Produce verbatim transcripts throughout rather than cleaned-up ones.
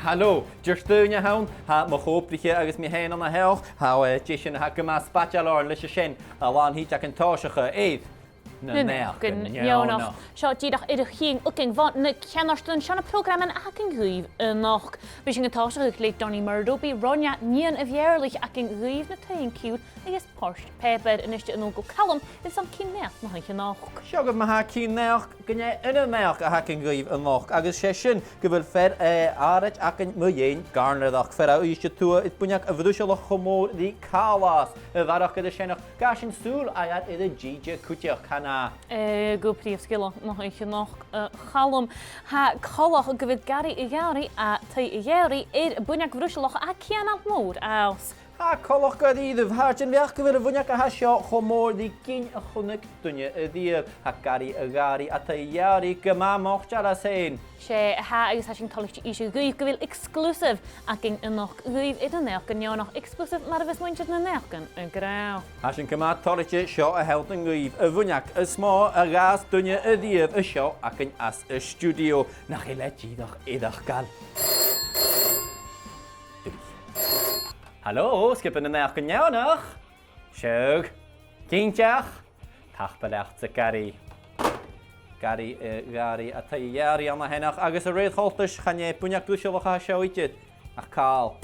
Halò, Diardaoin a th' ann, tha mo cho-obraiche agus mi fhèin ann a-nochd, tha, eh, deiseil, tha gu math spaideil oirnn leis a sin, a' làn-thìde againn tòiseachadh air na Naidheachdan Neònach. Seo dìreach air a' cheann againn bho na ceannardan, seo na prògraman a th' againn dhuibh a-nochd. Bidh sinn a' tòiseachadh le Donnie Murdo, bidh Ronja Nighean a' Bheàrlaich againn dhuibh, na taighean-ciùil agus port-pàipeir. A-nis, a-null gu Calum airson cinn-naidheachd na h-oidhche a-nochd. Seo agaibh ma-thà cinn-naidheachd, gu neo aon naidheachd a th' againn dhuibh a-nochd, agus 's e sin gu bheil fear, eh, àraid againn mu dheidhinn gàirnealaireachd, fear a tha Uibhist a Tuath, is buinneag Bhruisealach cho mòr ri càl às. A bharrachd air sin, gabhaidh sinn sùil air, air an t-sìde cuideachd, chan e? Eh, gu prìomh sgiolla na h-oidhche a-nochd, eh, Chaluim. Tha coltach gu bheil Garaidh a' Ghàrraidh à Taigh a' Ghàrraidh air buinneag Bhruisealach a tha a' ceangal mòr às. Tha coltach gu dearbh, tha sin, bha e gu bheil am buinneag a tha seo cho mòr ri gin a chunnaic duine a-riamh. Tha Garaidh a' Ghàrraidh à Taigh a' Ghàrraidh gu math moiteil às fhèin. 'S e, tha, agus tha sinn toilichte innse dhuibh gu bheil exclusive againn a-nochd dhuibh air na Naidheachdan Neònach, exclusive mar a bhios muinntir nan Naidheachdan ag ràdh. Tha sinn gu math toilichte seo a shealltainn dhuibh, a' bhuinneag as motha a dh'fhàs duine a-riamh, a seo againn anns an stiùidio, nach eil e dìreach eireachdail. Halò, sgioba nan Naidheachdan Neònach. Seadh. Cinnteach. Tapadh leatsa, a Gharaidh. Garaidh, eh, Garaidh à Taigh a' Ghàrraidh an-dràsta, agus a rèir choltais, chan e buinneag Bhruisealach a tha seo idir, ach càl.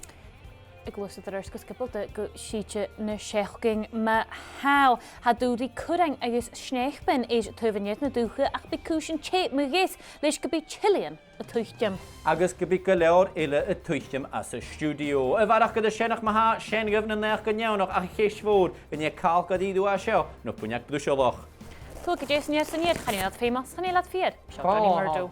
A' gluasad air adhart gu sgiobalta gu sìde na seachdain ma-thà. Tha dùil ri currain agus sneapairean air taobh an ear na dùthcha, ach bidh cùisean teth mu dheas leis gum bi tilleadh a' tuiteam. Agus gum bi gu leòr eile a' tuiteam anns an stiùidio. A bharrachd air sin, ma-thà, sin agaibh na Naidheachdan Neònach, ach a' cheist mhòr, an e càl gu dearbh a tha seo, no buinneag Bhruisealach? Tuigidh sinn an-dràsta, chan eil iad feumail, chan eil iad fìor. Seo Donnie Murdo.